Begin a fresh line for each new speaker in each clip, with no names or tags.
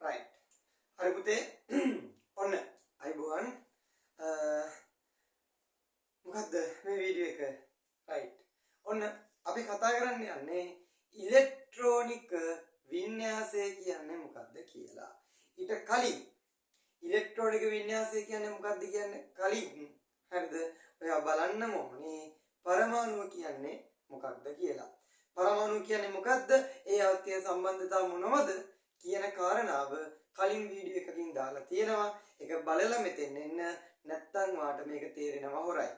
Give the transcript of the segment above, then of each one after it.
Right. හරි පුතේ. ඔන්න අයබෝවන්. මොකද්ද මේ වීඩියෝ එක? රයිට්. ඔන්න අපි කතා කරන්න යන්නේ ඉලෙක්ට්‍රොනික වින්‍යාසය කියන්නේ මොකද්ද කියලා. ඊට කලින් ඉලෙක්ට්‍රොනික වින්‍යාසය කියන්නේ මොකද්ද කියන්නේ කලින්, හරිද? ඔයා බලන්නම ඕනේ පරමාණුව කියන්නේ මොකක්ද කියලා. පරමාණු කියන්නේ මොකද්ද? ඒ අර්ථය සම්බන්ධතා මොනවද කියන කාරණාව කලින් වීඩියෝ එකකින් දාලා තියෙනවා. ඒක බලලා මෙතෙන් එන්න, නැත්තම් වාට මේක තේරෙනවා හොරයි.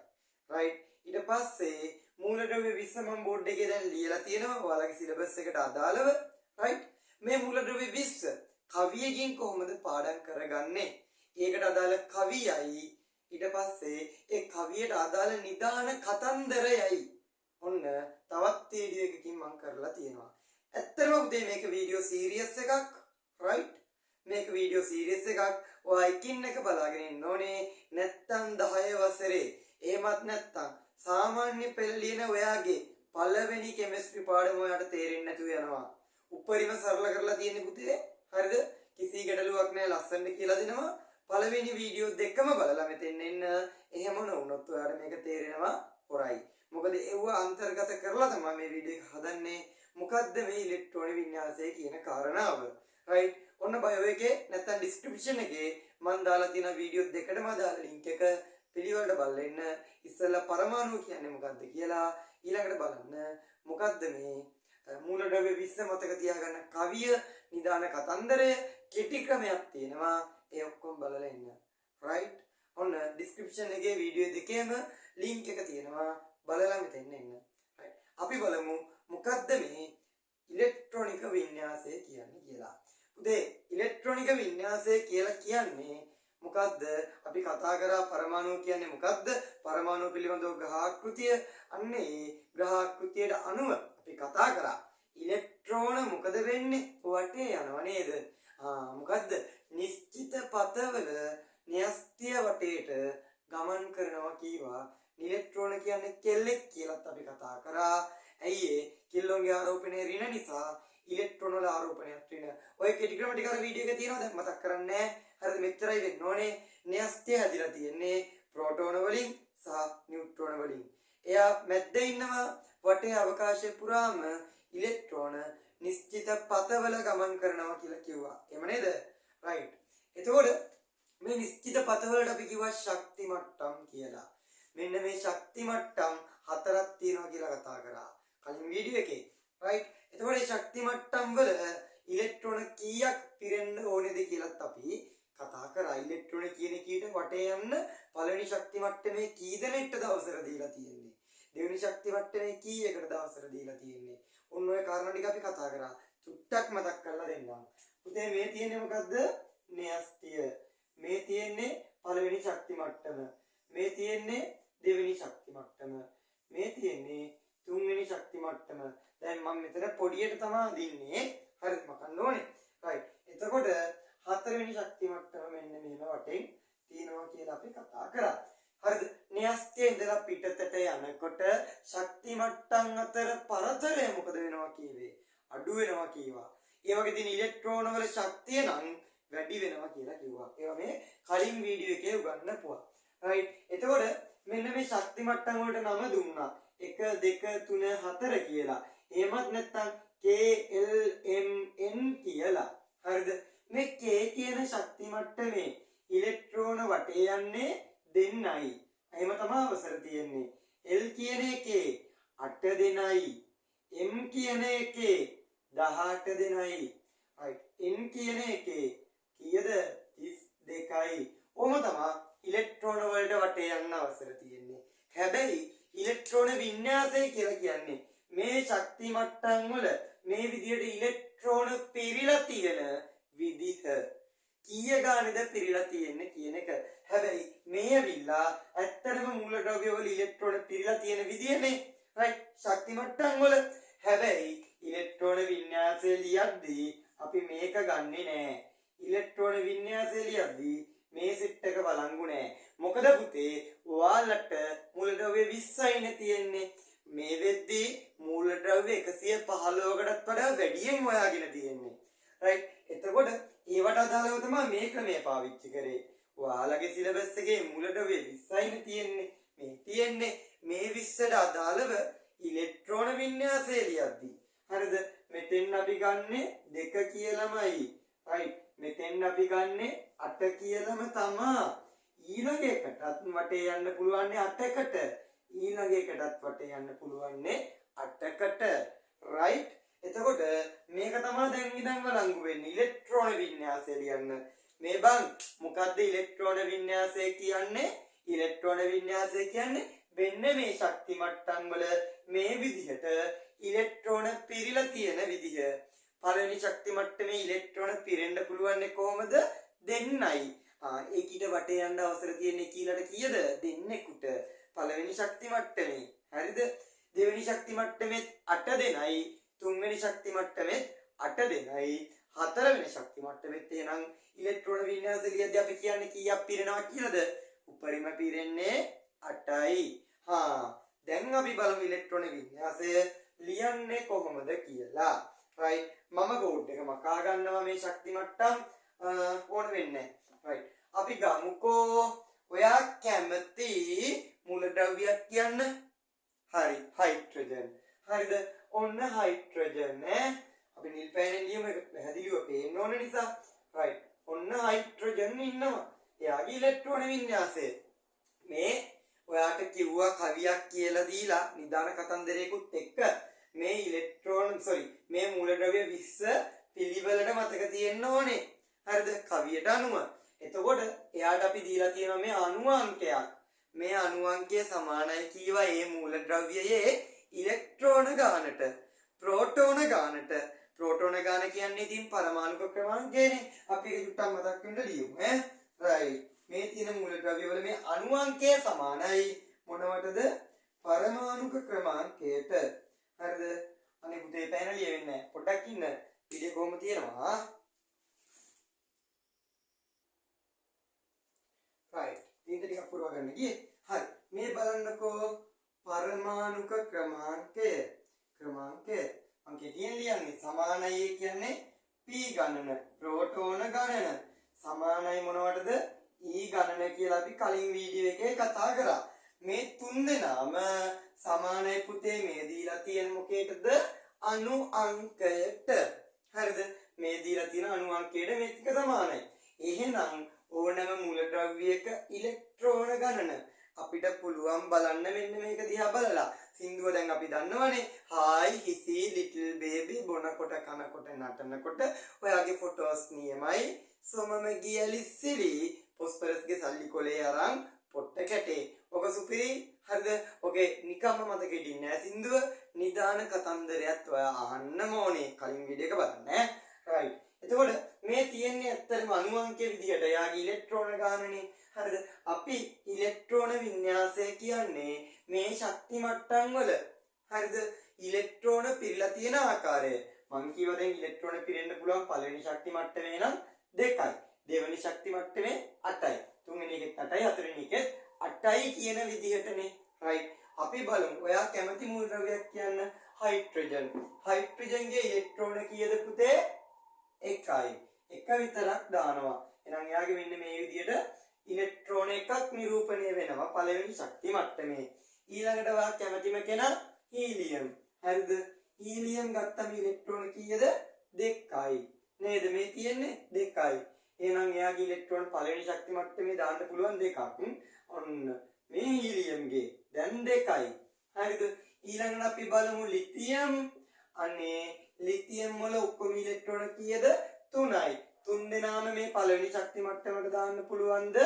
රයිට්. ඊට පස්සේ මූලද්‍රව්‍ය 20 මම බෝඩ් එකේ දැන් ලියලා තියෙනවා ඔයාලගේ සිලබස් එකට අදාළව. රයිට්. මේ මූලද්‍රව්‍ය 20 කවියකින් කොහොමද පාඩම් කරගන්නේ? ඒකට අදාළ කවියයි, ඊට පස්සේ ඒ කවියට අදාළ නිදාන කතන්දරයයි ඔන්න තවත් වීඩියෝ එකකින් මම කරලා තියෙනවා. ඇත්තටම පුතේ, මේක වීඩියෝ සීරීස් එකක්. රයිට්. මේක වීඩියෝ සීරීස් එකක්. ඔයා එකින් එක බලාගෙන ඉන්න ඕනේ. නැත්තම් 10 වසරේ, එහෙමත් නැත්තම් සාමාන්‍ය පෙළ ලියන ඔයාගේ පළවෙනි කෙමිස්ට්‍රි පාඩම ඔයාට තේරෙන්නේ නැතුව යනවා. උපරිම සරල කරලා තියෙන්නේ පුතේ. හරිද? කිසි ගැටලුවක් නෑ, ලස්සනට කියලා දෙනවා. පළවෙනි වීඩියෝ දෙකම බලලා මෙතෙන් එන්න. එහෙම නොවුනොත් ඔයාට මේක තේරෙනවා හොරයි. මොකද ඒව අන්තර්ගත කරලා තමයි මේ වීඩියෝ එක හදන්නේ. මොකද්ද මේ ඉලෙක්ට්‍රෝන වින්‍යාසය කියන කාරණාව. රයිට්. ඔන්න බයෝ එකේ නැත්තම් ඩිස්ක්‍රිප්ෂන් එකේ මම දාලා තියෙන වීඩියෝ දෙකටම අදාළ ලින්ක් එක පිළිවෙලට බලලා එන්න. ඉස්සෙල්ලා පරමාණු කියන්නේ මොකද්ද කියලා, ඊළඟට බලන්න මොකද්ද මේ මූලද්‍රව්‍ය 20 මතක තියාගන්න කවිය, නිදාන කතන්දරය, කෙටි ක්‍රමයක් තියෙනවා. ඒ ඔක්කොම බලලා එන්න. රයිට්. ඔන්න ඩිස්ක්‍රිප්ෂන් එකේ වීඩියෝ දෙකේම ලින්ක් එක තියෙනවා. බලලා මෙතෙන් එන්න. රයිට්. අපි බලමු මොකද්ද මේ ඉලෙක්ට්‍රොනික වින්‍යාසය කියන්නේ කියලා. පුතේ, ඉලෙක්ට්‍රොනික වින්‍යාසය කියලා කියන්නේ මොකද්ද? අපි කතා කරා පරමාණු කියන්නේ මොකද්ද? පරමාණු පිළිබඳව ග්‍රහාකෘතිය. අන්න ඒ ග්‍රහාකෘතියට අනුව අපි කතා කරා. ඉලෙක්ට්‍රෝන මොකද වෙන්නේ? වටේ යනවා නේද? ආ, මොකද්ද? නිශ්චිත පථවල න්‍යෂ්ටිය වටේට ගමන් කරනවා කීවා. ඉලෙක්ට්‍රෝන කියන්නේ කෙල්ලෙක් කියලත් අපි කතා කරා. ඇයි ඒ? කෙල්ලොන්ගේ ආරෝපණය ඍණ නිසා ඉලෙක්ට්‍රෝන වල ආරෝපණයක් ඍණ. ඔය කෙටි ක්‍රම ටික අර වීඩියෝ එකේ තියෙනවා, දැන් මතක් කරන්නේ නැහැ. හරිද? මෙච්චරයි වෙන්න ඕනේ. න්‍යෂ්ටිය හැදිලා තියෙන්නේ ප්‍රෝටෝන වලින් සහ නියුට්‍රෝන වලින්. එයා මැද්ද ඉන්නවා. වටේ අවකාශය පුරාම ඉලෙක්ට්‍රෝන නිශ්චිත පථවල ගමන් කරනවා කියලා කිව්වා. එහෙම නේද? රයිට්. එතකොට මේ නිශ්චිත පථවලට අපි කිව්වා ශක්ති මට්ටම් කියලා. මෙන්න මේ ශක්ති මට්ටම් හතරක් තියෙනවා කියලා කතා කරා කලින් වීඩියෝ එකේ. රයිට්. එතකොට මේ ශක්ති මට්ටම් වල ඉලෙක්ට්‍රෝන කීයක් පිරෙන්න ඕනේද කියලාත් අපි කතා කරා. ඉලෙක්ට්‍රෝන කියන කීට වටේ යන්න පළවෙනි ශක්ති මට්ටමේ කී දෙනෙක්ටද අවසර දීලා තියෙන්නේ? දෙවෙනි ශක්ති මට්ටමේ කීයකටද අවසර දීලා තියෙන්නේ? ඔන්න ඔය කාරණා ටික අපි කතා කරා. චුට්ටක් මතක් කරලා දෙන්නම්. පුතේ, මේ තියෙන්නේ මොකද්ද? න්‍යෂ්ටිය. මේ තියෙන්නේ පළවෙනි ශක්ති මට්ටම. මේ තියෙන්නේ දෙවෙනි ශක්ති මට්ටම. මේ තියෙන්නේ තුන්වෙනි ශක්ති මට්ටම. දැන් මම මෙතන පොඩියට තමයි අදින්නේ. හරිද? මකන්න ඕනේ. රයිට්. එතකොට හතරවෙනි ශක්ති මට්ටම මෙන්න මෙහෙම වටෙන් තියෙනවා කියලා අපි කතා කරා. හරිද? න්‍යෂ්ටියේ ඉඳලා පිටතට යනකොට ශක්ති මට්ටම් අතර පරතරය මොකද වෙනවා කීවේ? අඩු වෙනවා කීවා. ඒ වගේ තියෙන ඉලෙක්ට්‍රෝන වල ශක්තිය නම් වැඩි වෙනවා කියලා කිව්වා. ඒවා මේ කලින් වීඩියෝ එකේ උගන්නපුවා. රයිට්. එතකොට මෙන්න මේ ශක්ති මට්ටම් වලට නම දුන්නා. 1, 2, 3, 4 කියලා. එහෙමත් නැත්නම් K, L, M, N කියලා. හරිද? මේ K කියන ශක්ති මට්ටමේ ඉලෙක්ට්‍රෝන වටේ යන්නේ දෙන්නයි. එහෙම තමයි අවසර තියෙන්නේ. L කියන එකේ 8 දෙනයි. M කියන එකේ 18 දෙනයි. රයිට්. N කියන එකේ කීයද? 32යි. ඔහොම තමයි ඉලෙක්ට්‍රෝන වලට වටේ යන්න අවසර තියෙන්නේ. හැබැයි ඉලෙක්ට්‍රෝන වින්‍යාසය කියලා කියන්නේ මේ ශක්ති මට්ටම් වල මේ විදිහට ඉලෙක්ට්‍රෝන පිරීලා තියෙන විදිහ, කීය ගානේද පිරීලා තියෙන්නේ කියන එක. හැබැයි මේ ඇවිල්ලා ඇත්තටම මූලද්‍රව්‍ය වල ඉලෙක්ට්‍රෝන පිරීලා තියෙන විදියනේ. රයිට්. ශක්ති මට්ටම් වල. හැබැයි ඉලෙක්ට්‍රෝන වින්‍යාසය ලියද්දී අපි මේක ගන්නෙ නෑ. ඉලෙක්ට්‍රෝන වින්‍යාසය ලියද්දී මේ සෙට් එක වළංගු නෑ. මොකද පුතේ, ඔයාලට මූලද්‍රව්‍ය 20යිනේ තියෙන්නේ. මේ වෙද්දී මූලද්‍රව්‍ය 115කටත් වඩා වැඩියෙන් හොයාගෙන තියෙන්නේ. රයිට්. එතකොට ඒවට අදාළව තමයි මේ ක්‍රමය පාවිච්චි කරේ. ඔයාලගේ සිලබස් එකේ මූලද්‍රව්‍ය 20යිනේ තියෙන්නේ. මේ තියෙන්නේ මේ 20ට අදාළව ඉලෙක්ට්‍රෝන වින්‍යාසය ලියද්දි. හරිද? මෙතෙන් අපි ගන්නෙ 2 කියලාමයි. රයිට්. මෙතෙන් අපි ගන්නෙ 8 කියලාම තමා. ඊළඟ එකටත් වටේ යන්න පුළුවන්නේ 8කට. ඊළඟ එකටත් වටේ යන්න පුළුවන්නේ 8කට. රයිට්. එතකොට මේක තමයි දැන් ඉඳන් වළංගු වෙන්නේ ඉලෙක්ට්‍රෝන වින්‍යාසය ලියන්න. මේ බං මොකද්ද ඉලෙක්ට්‍රෝන වින්‍යාසය කියන්නේ? ඉලෙක්ට්‍රෝන වින්‍යාසය කියන්නේ වෙන්න මේ ශක්ති මට්ටම් වල මේ විදිහට ඉලෙක්ට්‍රෝන පිරීලා තියෙන විදිහ. පළවෙනි ශක්ති මට්ටමේ ඉලෙක්ට්‍රෝන පිරෙන්න පුළුවන්නේ කොහොමද? දෙන්නයි. ඒකිට වටේ යන්න අවසර තියෙන්නේ කීලට කීයද? දෙන්නෙකුට. පළවෙනි ශක්ති මට්ටමේ. හරිද? දෙවෙනි ශක්ති මට්ටමෙත් 8 දෙනයි. තුන්වෙනි ශක්ති මට්ටමෙත් 8 දෙනයි. හතරවෙනි ශක්ති මට්ටමෙත් එහෙනම් ඉලෙක්ට්‍රෝන වින්‍යාසය ලියද්දී අපි කියන්නේ කීයක් පිරෙනවා කියලාද? උපරිම පිරෙන්නේ 8යි. හා දැන් අපි බලමු ඉලෙක්ට්‍රෝන වින්‍යාසය ලියන්නේ කොහොමද කියලා. රයිට්. මම බෝඩ් එක මකා ගන්නවා මේ ශක්ති මට්ටම් ඕන වෙන්නේ නැහැ. රයිට්. අපි ගමුකෝ ඔයා කැමති මූලද්‍රව්‍යයක් කියන්න. හරි, හයිඩ්‍රජන්. හරිද? ඔන්න හයිඩ්‍රජන් ඈ. අපි නිල් පෑනෙන් ලියමු ඒක පැහැදිලිව පේන්න ඕන නිසා. රයිට්. ඔන්න හයිඩ්‍රජන් ඉන්නවා. එයාගේ ඉලෙක්ට්‍රෝන වින්‍යාසය. මේ ඔයාට කිව්වා කවියක් කියලා දීලා නිදාන කතන්දරයකුත් එක්ක මේ ඉලෙක්ට්‍රෝන සෝරි මේ මූලද්‍රව්‍ය 20 පිළිවෙලට මතක තියෙන්න ඕනේ. හරිද? කවියට අනුව. එතකොට එයාට අපි දීලා තියෙනවා මේ අණු අංකයක්. මේ අණු අංකය සමානයි කීවා ඒ මූලද්‍රව්‍යයේ ඉලෙක්ට්‍රෝන ගානට, ප්‍රෝටෝන ගානට. ප්‍රෝටෝන ගාන කියන්නේ ඉතින් පරමාණුක ක්‍රමාංකයනේ. අපි ඒක චුට්ටක් මතක් වෙන්න ලියමු ඈ. රයිට්. මේ තියෙන මූලද්‍රව්‍ය වල මේ අණු අංකය සමානයි මොනවටද? පරමාණුක ක්‍රමාංකයට. හරිද? අනේ පුතේ පෑන ලියවෙන්නේ නැහැ. පොඩ්ඩක් ඉන්න. වීඩියෝ කොහොම තියෙනවා? රයිට්. ඉතින් ටිකක් පුරවා ගන්න ගියේ. හරි. මේ බලන්නකෝ පරමාණුක ක්‍රමාංකය. ක්‍රමාංකය. අංකය කියන ලියන්නේ සමානයි කියන්නේ P ගණන, ප්‍රෝටෝන ගණන. සමානයි මොනවටද? E ගණන කියලා අපි කලින් වීඩියෝ එකේ කතා කරා. මේ තුන් දෙනාම සමානයි පුතේ මේ දීලා තියෙන මොකේටද? අණු අංකයට. හරිද? මේ දීලා තියෙන අණු අංකයට මේ ටික සමානයි. එහෙනම් ඕනෑම මූලද්‍රව්‍යයක ඉලෙක්ට්‍රෝන ගණන අපිට පුළුවන් බලන්න මෙන්න මේක දිහා බලලා. සින්දුව දැන් අපි දන්නවනේ. හායි හිසි ලිටල් බේබි බොනකොට කනකොට නටනකොට ඔයාගේ ෆොටෝස් නියමයි. සොමම ගියලි සිලි පොස්පරස්ගේ සල්ලි කොලේ අරන් පොට්ට කැටේ. ඔක සුපිරි. හරිද? ඔකේ නිකම්ම මතක හිටින්නේ නෑ සින්දුව. නිදාන කතන්දරයත් ඔයා අහන්නම ඕනේ. කලින් වීඩියෝ එක බලන්න ඈ. රයිට්. එතකොට මේ තියෙන්නේ ඇත්තටම අණු අංකයේ විදිහට එයාගේ ඉලෙක්ට්‍රෝන ගානනේ. හරිද? අපි ඉලෙක්ට්‍රෝන වින්‍යාසය කියන්නේ මේ ශක්ති මට්ටම් වල. හරිද? ඉලෙක්ට්‍රෝන පිරিলা තියෙන ආකාරය. මං කිව්වා දැන් ඉලෙක්ට්‍රෝන පිරෙන්න පුළුවන් පළවෙනි ශක්ති මට්ටමේ නම් 2යි. දෙවෙනි ශක්ති මට්ටමේ 8යි. තුන්වෙනි එකෙත් 8යි, හතරවෙනි එකෙත් 8යි කියන විදිහටනේ. රයිට්. අපි බලමු. ඔයා කැමති මූලද්‍රව්‍යයක් කියන්න. හයිඩ්‍රජන්. හයිඩ්‍රජන්ගේ ඉලෙක්ට්‍රෝන කීයද පුතේ? 1යි. එක විතරක් දානවා. එහෙනම් එයාගේ මෙන්න මේ විදිහට ඉලෙක්ට්‍රෝන එකක් නිරූපණය වෙනවා පළවෙනි ශක්ති මට්ටමේ. ඊළඟට ඔයා කැමතිම කෙනා හීලියම්. හරිද? හීලියම් ගත්තම ඉලෙක්ට්‍රෝන කීයද? 2යි. නේද? මේ තියෙන්නේ 2යි. එහෙනම් එයාගේ ඉලෙක්ට්‍රෝන පළවෙනි ශක්ති මට්ටමේ දාන්න පුළුවන් දෙකක්. ඔන්න මේ හීලියම්ගේ දැන් 2යි. හරිද? ඊළඟට අපි බලමු ලිතියම්. අනේ ලිතියම් වල ඔක්කොම ඉලෙක්ට්‍රෝන කීයද? 3යි. තුන් දෙනාම මේ පළවෙනි ශක්ති මට්ටමට දාන්න පුළුවන්ද?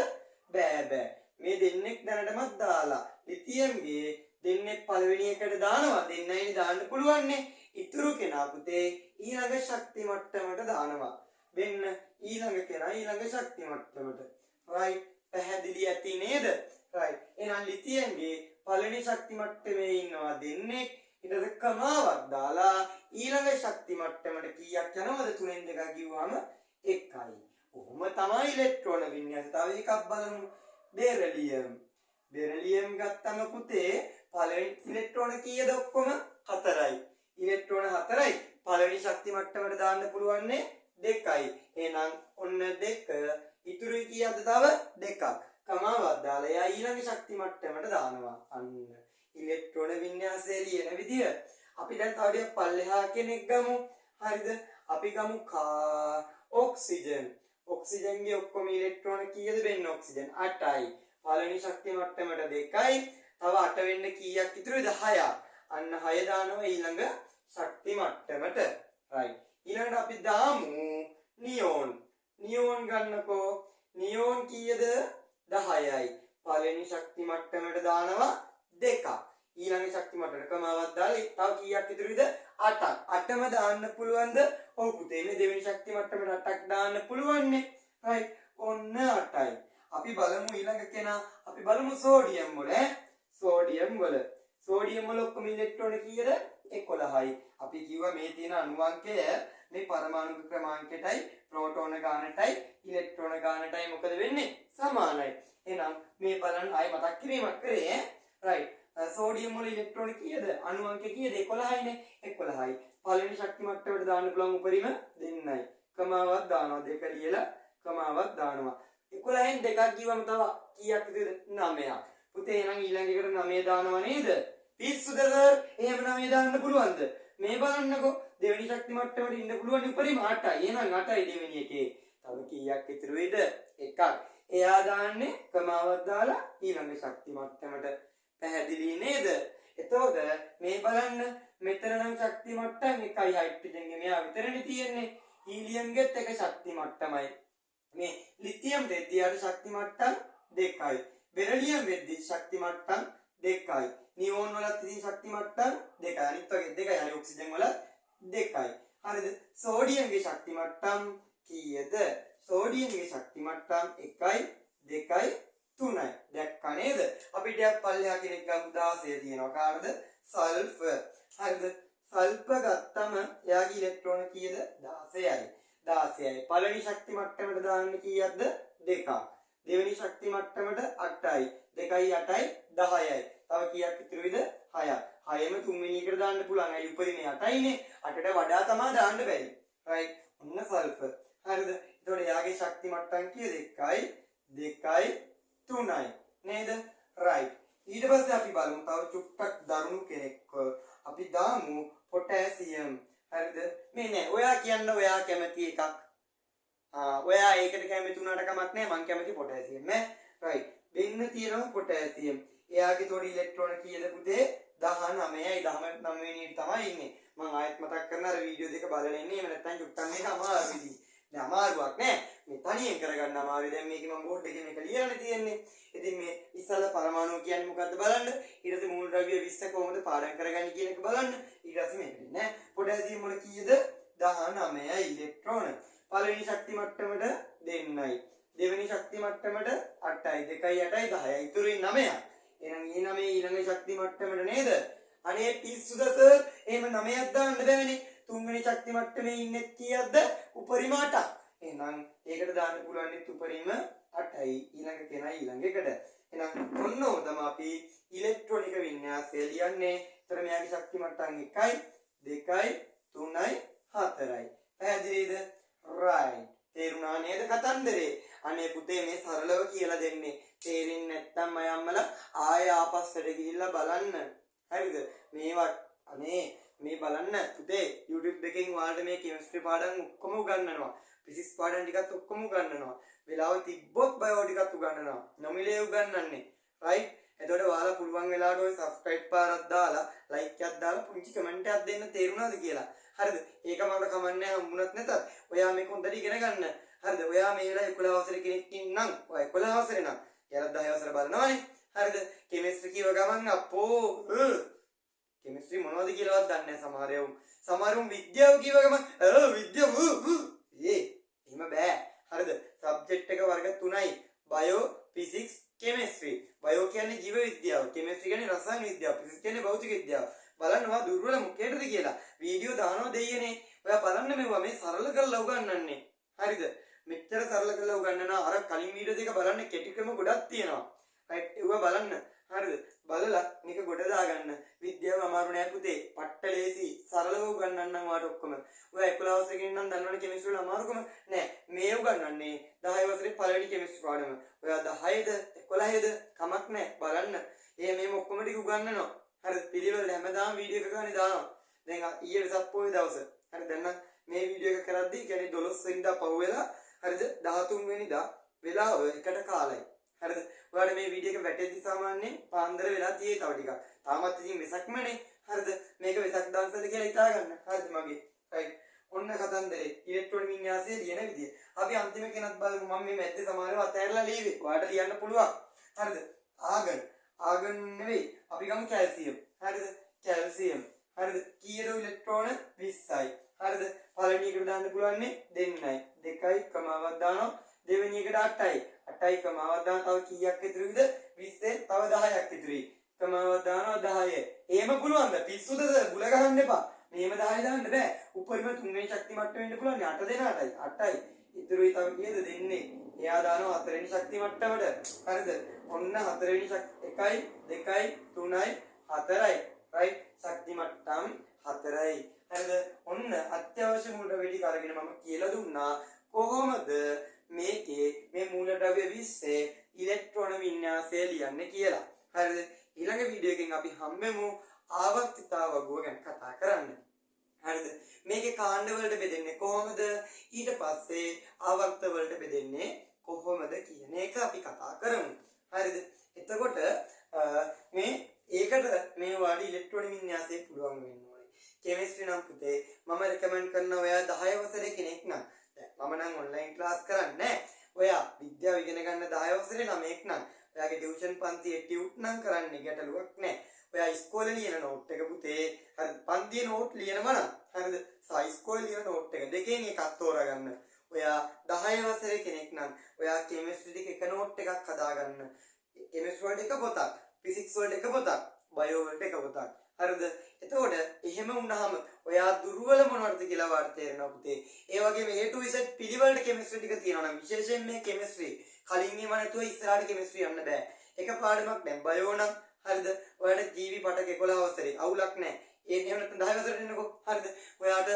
බෑ බෑ. මේ දෙන්නෙක් දැනටමත් දාලා. ලිතියම්ගේ දෙන්නෙක් පළවෙනි එකට දානවා. දෙන්නයිනේ දාන්න පුළුවන්නේ. ඉතුරු කෙනා පුතේ ඊළඟ ශක්ති මට්ටමට දානවා. වෙන්න ඊළඟ කෙනා ඊළඟ ශක්ති මට්ටමට. රයිට්. පැහැදිලි ඇති නේද? රයිට්. එහෙනම් ලිතියම්ගේ පළවෙනි ශක්ති මට්ටමේ ඉන්නවා දෙන්නෙක්. ඊට පස්සේ කමාවක් දාලා ඊළඟ ශක්ති මට්ටමට කීයක් යනවද? 3න් 2 කිව්වම 1යි. ඔහොම තමයි ඉලෙක්ට්‍රෝන වින්‍යාසය. තව එකක් බලමු. බෙරලියම්. බෙරලියම් ගත්තම පුතේ පළවෙනි ඉලෙක්ට්‍රෝන කීයද ඔක්කොම? 4යි. ඉලෙක්ට්‍රෝන 4යි. පළවෙනි ශක්ති මට්ටමට දාන්න පුළුවන්නේ 2යි. එහෙනම් ඔන්න 2 ඉතුරුයි කීයක්ද? තව 2ක්. කමාවක් දාලා එයා ඊළඟ ශක්ති මට්ටමට දානවා. අන්න ඉලෙක්ට්‍රෝන වින්‍යාසය ලියන විදිය. අපි දැන් තව ටිකක් පල්ලෙහා කෙනෙක් ගමු. හරිද? අපි ගමු ඔක්සිජන්. ඔක්සිජන්ගේ ඔක්කොම ඉලෙක්ට්‍රෝන කීයද වෙන්නේ? ඔක්සිජන් 8යි. පළවෙනි ශක්ති මට්ටමට 2යි. තව 8 වෙන්න කීයක් ඉතුරුද? 6ක්. අන්න 6 දානවා ඊළඟ ශක්ති මට්ටමට. රයිට්. ඊළඟට අපි දාමු නියෝන්. නියෝන් ගන්නකෝ. නියෝන් කීයද? 10යි. පළවෙනි ශක්ති මට්ටමට දානවා 2ක්. ඊළඟ ශක්ති මට්ටමට කමාවක් දාලා තව කීයක් ඉතුරුද? 8ක්. 8ම දාන්න පුළුවන්ද? ඔව් පුතේ, මේ දෙවෙනි ශක්ති මට්ටමට 8ක් දාන්න පුළුවන්නේ. රයිට්. ඔන්න 8යි. අපි බලමු ඊළඟ කෙනා. අපි බලමු සෝඩියම් වල ඈ. සෝඩියම් වල. සෝඩියම් වල ඔක්කොම ඉලෙක්ට්‍රෝන කීයද? 11යි. අපි කිව්වා මේ තියෙන අණු අංකය මේ පරමාණුක ක්‍රමාංකයටයි ප්‍රෝටෝන ගානටයි ඉලෙක්ට්‍රෝන ගානටයි මොකද වෙන්නේ? සමානයි. එහෙනම් මේ බලන්න ආයෙ මතක් කිරීමක් කරේ ඈ. රයිට්. සෝඩියම් වල ඉලෙක්ට්‍රෝන කීයද? අණු අංකය කීයද? 11යිනේ. 11යි. පළවෙනි ශක්ති මට්ටමට දාන්න පුළුවන් උපරිම දෙන්නයි. කමාවක් දානවා. දෙක ලියලා කමාවක් දානවා. 11න් දෙකක් කිව්වම තව කීයක් ඉතුරුද? 9ක්. පුතේ එහෙනම් ඊළඟ එකට 9 දානවා නේද? පිස්සුද සර්? එහෙම 9 දාන්න පුළුවන්ද? මේ බලන්නකෝ, දෙවෙනි ශක්ති මට්ටමට ඉන්න පුළුවන් උපරිම 8යි. එහෙනම් 8යි දෙවෙනි එකේ. තව කීයක් ඉතුරු වෙයිද? එකක්. එයා දාන්නේ කමාවක් දාලා ඊළඟ ශක්ති මට්ටමට. පැහැදිලි නේද? එතකොට මේ බලන්න, මෙතන නම් ශක්ති මට්ටම් එකයි හයිඩ්‍රජන්ගේ මෙයා විතරනේ තියෙන්නේ. හීලියම්ගෙත් එක ශක්ති මට්ටමයි. මේ ලිතියම් වෙද්දී යාට ශක්ති මට්ටම් 2යි. බෙරිලියම් වෙද්දී ශක්ති මට්ටම් 2යි. නියෝන් වලත් ඉතින් ශක්ති මට්ටම් 2යි. අනිත් වගේ 2යි. හරි, ඔක්සිජන් වල 2යි. හරිද? සෝඩියම්ගේ ශක්ති මට්ටම් කීයද? සෝඩියම්ගේ ශක්ති මට්ටම් 1යි 2යි 3යි. දැක්කා නේද? අපි ටිකක් පල්ලෙහා කෙනෙක් ගමු. 16 තියෙනවා. කාටද? සල්ෆර්. හරිද? සල්ෆර් ගත්තම එයාගේ ඉලෙක්ට්‍රෝන කීයද? 16යි. 16යි. පළවෙනි ශක්ති මට්ටමට දාන්න කීයක්ද? 2ක්. දෙවෙනි ශක්ති මට්ටමට 8යි. 2යි 8යි 10යි. තව කීයක් ඉතුරු වෙයිද? 6ක්. 6ම තුන්වෙනි එකට දාන්න පුළුවන්. අයි උපරිමේ 8යිනේ. 8ට වඩා තමා දාන්න බැරි. රයිට්. ඔන්න සල්ෆර්. හරිද? එතකොට එයාගේ ශක්ති මට්ටම් කීයද? 1යි 2යි 3යි. නේද? රයිට්. ඊට පස්සේ අපි බලමු තව චුට්ටක් දරුණු කෙනෙක්ව. අපි දාමු පොටෑසියම්. හරිද? මේ නෑ, ඔයා කියන්න ඔයා කැමති එකක්. ආ, ඔයා ඒකට කැමති වුණාට කමක් නෑ, මං කැමති පොටෑසියම් ඈ. රයිට්. වෙන්න තියෙනවා පොටෑසියම්. එයාගේ තොර ඉලෙක්ට්‍රෝන කීයද පුතේ? 19යි. 19 වෙනියට තමයි ඉන්නේ. මං ආයෙත් මතක් කරන අර වීඩියෝ දෙක බලලා ඉන්නේ. එහෙම නැත්නම් චුට්ටක් මේක අමාරුයි ඉතින්. දැන් අමාරුවක් නෑ. මේ තනියෙන් කරගන්න අමාරුයි. දැන් මේකේ මං බෝඩ් එකේ මේක ලියලානේ තියෙන්නේ. ඉතින් මේ ඉස්සල්ලා පරමාණු කියන්නේ මොකද්ද බලන්න. ඊට පස්සේ මූලද්‍රව්‍ය 20 කොහොමද පාඩම් කරගන්නේ කියන එක බලන්න. ඊට පස්සේ මේක නෑ. පොටෑසියම් වල කීයද? 19යි ඉලෙක්ට්‍රෝන. පළවෙනි ශක්ති මට්ටමට දෙන්නයි. දෙවෙනි ශක්ති මට්ටමට 8යි. 2යි 8යි 10යි. ඉතුරුයි 9ක්. එහෙනම් ඒ 9 ඊළඟ ශක්ති මට්ටමට නේද? අනේ පිස්සුද සර්? එහෙම 9ක් දාන්න බෑනේ. තුන්වෙනි ශක්ති මට්ටමේ ඉන්නේ කීයක්ද? උපරිම 8ක්. එහෙනම් ඒකට දාන්න පුළුවන් උපරිම 8යි. ඊළඟ කෙනා ඊළඟ එකට. එහෙනම් ඔන්න ඔය තමයි අපි ඉලෙක්ට්‍රොනික වින්‍යාසය ලියන්නේ. ඒතර මෙයාගේ ශක්ති මට්ටම් 1යි 2යි 3යි 4යි. පැහැදිලිද? රයිට්. තේරුණා නේද කතන්දරේ? අනේ පුතේ, මේ සරලව කියලා දෙන්නේ. තේරෙන්නේ නැත්තම් අය අම්මලා ආයෙ ආපස්සට ගිහිල්ලා බලන්න. හරිද? මේවා අනේ මේ බලන්න පුතේ, YouTube එකෙන් ඔයාලට මේ කෙමිස්ට්‍රි පාඩම් ඔක්කොම උගන්වනවා. ෆිසික්ස් පාඩම් ටිකත් ඔක්කොම උගන්වනවා. වෙලාව තිබ්බොත් බයෝ ටිකත් උගන්වනවා. නොමිලේ උගන්වන්නේ. රයිට්? එතකොට ඔයාලා පුළුවන් වෙලාවට ඔය සබ්ස්ක්‍රයිබ් පාරක් දාලා, ලයික් එකක් දාලා, පුංචි කමෙන්ට් එකක් දෙන්න තේරුණාද කියලා. හරිද? ඒක මට කමන්නේ හම්බුණත් නැතත් ඔයා මේක හොඳට ඉගෙන ගන්න. හරිද? ඔයා මේ වෙලාවේ 11 වසරේ කෙනෙක් ඉන්නම්, ඔයා 11 වසරේ නම් එයාලා 10 වසර බලනවනේ. හරිද? කෙමිස්ට්‍රි කියව ගමන් අපෝ කෙමිස්ට්‍රි මොනවද කියලාවත් දන්නේ නැහැ සමහර උන්. සමහර උන් විද්‍යාව කියව ගමන් විද්‍යාව ඒ එහෙම බෑ. හරිද? සබ්ජෙක්ට් එක වර්ග තුනයි. Bio, physics, chemistry. බයෝ කියන්නේ ජීව විද්‍යාව, කෙමිස්ට්‍රි කියන්නේ රසායන විද්‍යාව, ෆිසික්ස් කියන්නේ භෞතික විද්‍යාව. බලන්න ඔයා දුර්වල මොකේටද කියලා. වීඩියෝ දානවා දෙයියනේ. ඔයා බලන්න මෙවුවා මේ සරල කරලා උගන්වන්නේ. හරිද? මෙච්චර සරල කරලා උගන්වනවා. අර කලින් වීඩියෝ දෙක බලන්න, කෙටි ක්‍රම ගොඩක් තියෙනවා. රයිට්, ඒවා බලන්න. හරිද? බලලා මේක ගොඩ දාගන්න. විද්‍යාව අමාරු නෑ පුතේ. පට්ට ලේසි. සරලව උගන්වන්නම් ඔයාලට ඔක්කොම. ඔයා 11 වසරේ කෙනෙක් නම් දන්නවනේ කෙමිස්ට්‍රි වල අමාරුකම නෑ. මේ උගන්වන්නේ 10 වසරේ පළවෙනි කෙමිස්ට්‍රි පාඩම. ඔයා 10ද 11ද කමක් නෑ බලන්න. එහෙම මෙහෙම ඔක්කොම ටික උගන්වනවා. හරිද? පිළිවෙලට හැමදාම වීඩියෝ එක ගානේ දානවා. දැන් ඊයේ වෙසක් පොය දවස. හරි, දැන් නම් මේ වීඩියෝ එක කරද්දී කියන්නේ 12 වෙනිදා පහුවෙලා, හරිද, 13 වෙනිදා වෙලාව එකට කාලයි. හරිද? ඔයාලට මේ වීඩියෝ එක වැටෙද්දි සාමාන්‍යයෙන් පාන්දර වෙලා තියෙයි තව ටිකක්. තාමත් ඉතින් වෙසක්මනේ. හරිද? මේක වෙසක් දවසද කියලා හිතා ගන්න. හරිද මගේ? රයිට්. ඔන්න කතන්දරේ ඉලෙක්ට්‍රෝන වින්‍යාසය ලියන විදිය. අපි අන්තිම කෙනත් බලමු. මම මේ මැද්දේ සමහරව අතෑරලා ලියුවේ. ඔයාලට ලියන්න පුළුවන්. හරිද? ආගන්. ආගන් නෙවෙයි. අපි ගමු කැල්සියම්. හරිද? කැල්සියම්. හරිද? කීයද ඉලෙක්ට්‍රෝන? 20යි. හරිද? පළවෙනි එකට දාන්න පුළුවන්නේ දෙන්නයි. 2යි කමාවක් දානවා. දෙවෙනි එකට 8යි. 8යි කමාවක් දාන, තව කීයක් ඉතුරුයිද? 20න් තව 10ක් ඉතුරුයි. කමාවක් දානවා 10. එහෙම පුළුවන්ද? පිස්සුද සර්? බුල ගහන්න එපා. මෙහෙම 10 දාන්න බෑ. උපරිම තුන්වෙනි ශක්ති මට්ටම වෙන්න පුළුවන් 8 දෙනාටයි. 8යි. ඉතුරුයි තව කීයද දෙන්නේ? එයා දානවා හතරවෙනි ශක්ති මට්ටමට. හරිද? ඔන්න හතරවෙනි ශක්ති 1යි 2යි 3යි 4යි. රයිට්, ශක්ති මට්ටම් 4යි. හරිද? ඔන්න අත්‍යවශ්‍ය මූලද්‍රව්‍ය ටික අරගෙන මම කියලා දුන්නා කොහොමද මේකේ මේ මූලද්‍රව්‍ය 20 ඉලෙක්ට්‍රෝන වින්‍යාසය ලියන්නේ කියලා. හරිද? ඊළඟ වීඩියෝ එකෙන් අපි හම්බෙමු ආවර්තිතා වගුව ගැන කතා කරන්න. හරිද? මේකේ කාණ්ඩ වලට බෙදෙන්නේ කොහොමද? ඊට පස්සේ ආවර්ත වලට බෙදෙන්නේ කොහොමද කියන එක අපි කතා කරමු. හරිද? එතකොට මේ ඒකට මේ වාඩි ඉලෙක්ට්‍රෝන වින්‍යාසය පුළුවන් වෙන්න ඕනේ. කෙමිස්ට්‍රි නම් පුතේ මම රෙකමන්ඩ් කරන ඔයා 10 වසරේ කෙනෙක් නම්, දැන් මම නම් ඔන්ලයින් ක්ලාස් කරන්නේ නැහැ. ඔයා විද්‍යාව ඉගෙන ගන්න 10 වසරේ ළමයෙක් නම් ඔයාගේ ටියුෂන් පන්තියේ ටියුට් නම් කරන්නේ ගැටලුවක් නැහැ. ඔයා ඉස්කෝලේ ලියන නෝට් එක පුතේ, හරි, පන්තියේ නෝට් ලියනවා නම්, හරිද? ඉස්කෝලේ ලියන නෝට් එක දෙකෙන් එකක් තෝරාගන්න. ඔයා 10 වසරේ කෙනෙක් නම් ඔයා කෙමිස්ට්‍රි ටික එක නෝට් එකක් හදාගන්න. කෙමිස්ට්‍රි වලට එක පොතක්, ෆිසික්ස් වලට එක පොතක්, බයෝ වලට එක පොතක්. හරිද? එතකොට එහෙම වුණාම ඔයා දුර්වල මොනවද කියලා වාට තේරෙනවා පුතේ. ඒ වගේම A to Z පිළිවෙලට කෙමිස්ට්‍රි ටික තියෙනවා නම්, විශේෂයෙන් මේ කෙමිස්ට්‍රි කලින් ඒවා නැතුව ඉස්සරහට කෙමිස්ට්‍රි යන්න බෑ. එක පාඩමක් දැන් බයෝ නම්, හරිද? ඔයාට ජීවි පටක 11 වසරේ අවුලක් නෑ. ඒ එහෙම නැත්නම් 10 වසරට එන්නකෝ. හරිද? ඔයාට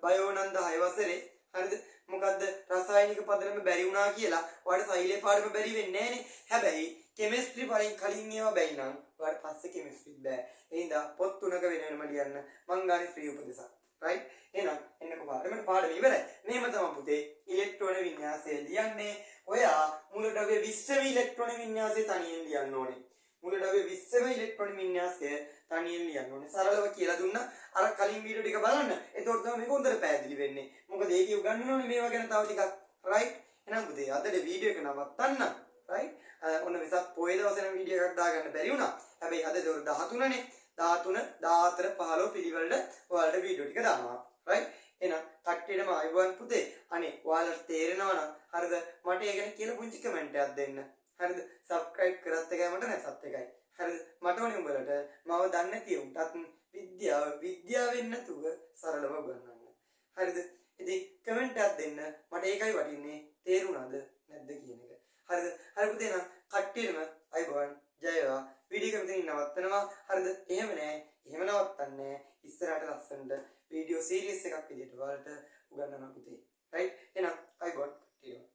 බයෝ නම් 10 වසරේ, හරිද? මොකද්ද රසායනික පදනම බැරි වුණා කියලා ඔයාට සෛලේ පාඩම බැරි වෙන්නේ නෑනේ. හැබැයි කෙමිස්ට්‍රි වලින් කලින් ඒවා බැරි නම් ඔයාට පස්සේ කෙමිස්ට්‍රි බෑ. ඒ හින්දා පොත් තුනක වෙන වෙනම ලියන්න මං ගානේ ෆ්‍රී උපදෙසක්. රයිට්? එහෙනම් එන්නකෝ පාඩමට. පාඩම ඉවරයි. මෙහෙම තමයි පුතේ ඉලෙක්ට්‍රෝන වින්‍යාසය ලියන්නේ. ඔයා මූලද්‍රව්‍ය 20ම ඉලෙක්ට්‍රෝන වින්‍යාසය තනියෙන් ලියන්න ඕනේ. මූලද්‍රව්‍ය 20ම ඉලෙක්ට්‍රෝන වින්‍යාසය තනියෙන් ලියන්න ඕනේ. සරලව කියලා දුන්නා. අර කලින් වීඩියෝ ටික බලන්න. එතකොට තමයි මේක හොඳට පැහැදිලි වෙන්නේ. මොකද ඒකේ උගන්වන්න ඕනේ මේවා ගැන තව ටිකක්. රයිට්? එහෙනම් පුතේ අදට වීඩියෝ එක නවත්තන්න. රයිට්? ඔන්න වෙසක් පොය දවසේ නම් වීඩියෝ එකක් දාගන්න බැරි වුණා. හැබැයි අද දවස් 13නේ. 13, 14, 15 පිළිවෙලට ඔයාලට වීඩියෝ ටික දානවා. රයිට්? එහෙනම් කට්ටියටම ආයුබෝවන් පුතේ. අනේ ඔයාලට තේරෙනවා නම්, හරිද, මට ඒ ගැන කියලා පුංචි කමෙන්ට් එකක් දෙන්න. හරිද? සබ්ස්ක්‍රයිබ් කරත් එකයි මට නැසත් එකයි. හරිද? මට ඕනේ උඹලට මව දන්නේ නැති උන්ටත් විද්‍යාව විද්‍යාවෙන් නැතුව සරලව උගන්වන්න. හරිද? ඉතින් කමෙන්ට් එකක් දෙන්න. මට ඒකයි වටින්නේ. තේරුණාද නැද්ද කියන එක. හරිද? හරි පුතේ, නම් කට්ටියටම ආයුබෝවන්, ජය වේවා. වීඩියෝ එක මෙතනින් නවත්තනවා. හරිද? එහෙම නෑ. එහෙම නවත්තන්නේ නෑ. ඉස්සරහට ලස්සනට වීඩියෝ සීරීස් එකක් විදිහට ඔයාලට උගන්වනවා පුතේ. රයිට්? එහෙනම් ආයුබෝවන් කට්ටියටම.